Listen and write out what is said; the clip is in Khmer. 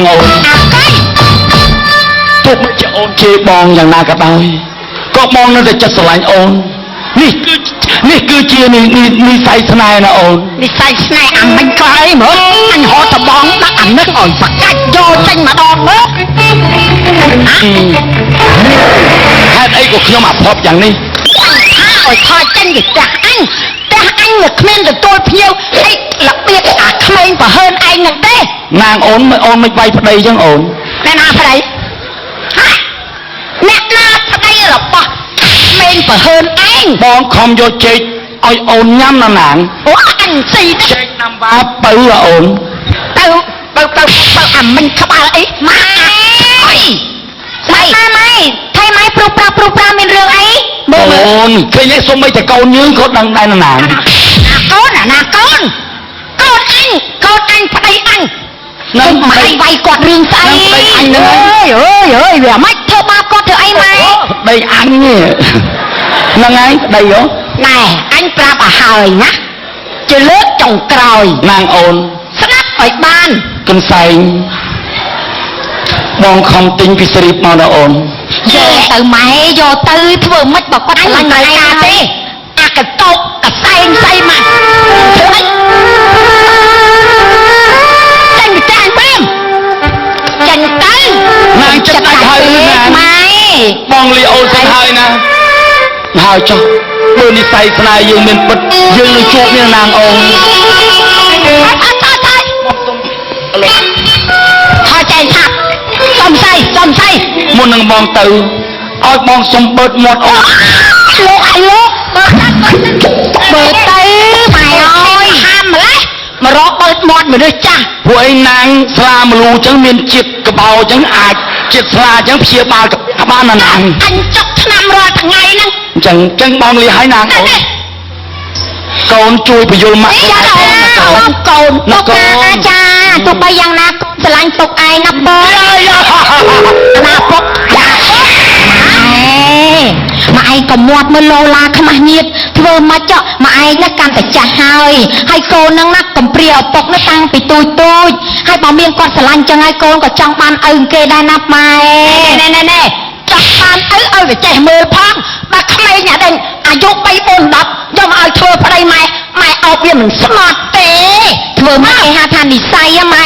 ងអូន អាកៃ ទោះបីជាអូនជេរបងយ៉ាងណាក៏ដោយក៏បងនៅតែចិត្តស្រឡាញ់អូននេះគឺនេះគឺជានិស័យស្នេហ៍ណាអូន និស័យស្នេហ៍អាមិញខ្លះអីមើលអញរត់តបងដាក់អានឹងឲ្យប្រកាច់យកចេញម្ដងមើល ហេតុអីក៏ខ្ញុំអភ័ព្វយ៉ាងនេះ ថាឲ្យថយចេញពីផ្ទះអញផ្ទះអញវាគ្មានទទួលភ្ញៀវអីរបៀបអាក្មេងប្រហើនឯងហ្នឹងទេ ណាងអូនអូនមិនវាយប្តីចឹងអូន អ្នកណាប្តីហាអ្នកណាប្តីរបស់ក្មេងប្រហើនឯង បងខំយកចេកឲ្យអូនញ៉ាំណានាង អូអញស៊ីទៅ ចេកណាំវ៉ាពៅអូន ទៅទៅទៅទៅអាមិញក្បាលអីម៉ែអី ម៉ែម៉ែថៃម៉ែព្រុសប្រាព្រុសប្រាមានរឿងអី មើលមើល អូនឃើញឯងសុំមិនតែកូនយើងក៏ដឹងដែរណានាង អាកូនអាណាកូន កូនអញកូនអញប្តីអញ នឹង ម៉ែវាយគាត់រឿងស្អី នឹងប្តីអញហ្នឹង អើយអើយអើយវាមិន ធ្វើបាបគាត់ធ្វើអីម៉ែ ប្តីអញនេះហ្នឹងហើយប្តីហ៎ ណែអញប្រាប់ឲ្យហើយណាជាលើកចុងក្រោយ នាងអូន ស្ដាប់ឲ្យបាន កន្សែងបងខំទិញពីស្រីបមកដល់អូន យកទៅម៉ែយកទៅធ្វើម៉េចបើគាត់ អញ ស្រឡាញ់ មិន ម៉ែ ត្រូវការទេអាកតោកកសែងស្អីមកធ្វើអីចេញពីផ្ទះអញព្រាមចេញទៅ នាងចិត្តដាច់ហើយណា ម៉ែ បងលីអូនសិនហើយណាហើយចុះបើនិស័យស្នេហ៍យើងមានពិតយើងនឹងជួបនាងនាងអូន អត់អត់អត់អត់ថយចេញឆាប់សំសៃសំសៃ មុននឹងបងទៅឲ្យបងសុំបឺតមាត់អូន លោកឲ្យលោកបើចាត់បើ បើទៅម៉ែអើយ ហាមម្លេះមករកបើមាត់មនុស្សចាស់ ពួកឯងនាងស្លាមលូចឹងមានជាតិកបោចឹងអាចជាតិស្លាចឹងព្យាបាលកាពះបានណានាង អញចុកឆ្នាំរាល់ថ្ងៃហ្នឹង ចឹងចឹងបងលីឲ្យនាងអូន នេះ កូនជួយបញ្យលម៉ាក់ ចា កូន កូន ណា ពុក កូន ណាអាចាទោះបីយ៉ាងណាកូនស្រឡាញ់ពុកឯងណាបង ណាពុកចា ម៉ែឯងក៏មាត់មើលលោឡាខ្មាស់ញៀតធ្វើមកចော့ម៉ែឯងណាកាន់តែចាស់ហើយហើយកូននឹងណាកំព្រាឪពុកណាតាំងពីទូចទូចហើយបើមានគាត់ស្រឡាញ់ចឹងហើយកូនក៏ចង់បានឪគេដែរណាម៉ែ ណែណែណែចង់បានឪឲ្យវាចេះមើលផងបើក្មេងអាដេញអាយុ3 4 10យកមកឲ្យធ្វើប្តីម៉ែម៉ែអោបវាមិនស្មត់ទេ ធ្វើមកគេហៅថានិស័យម៉ែ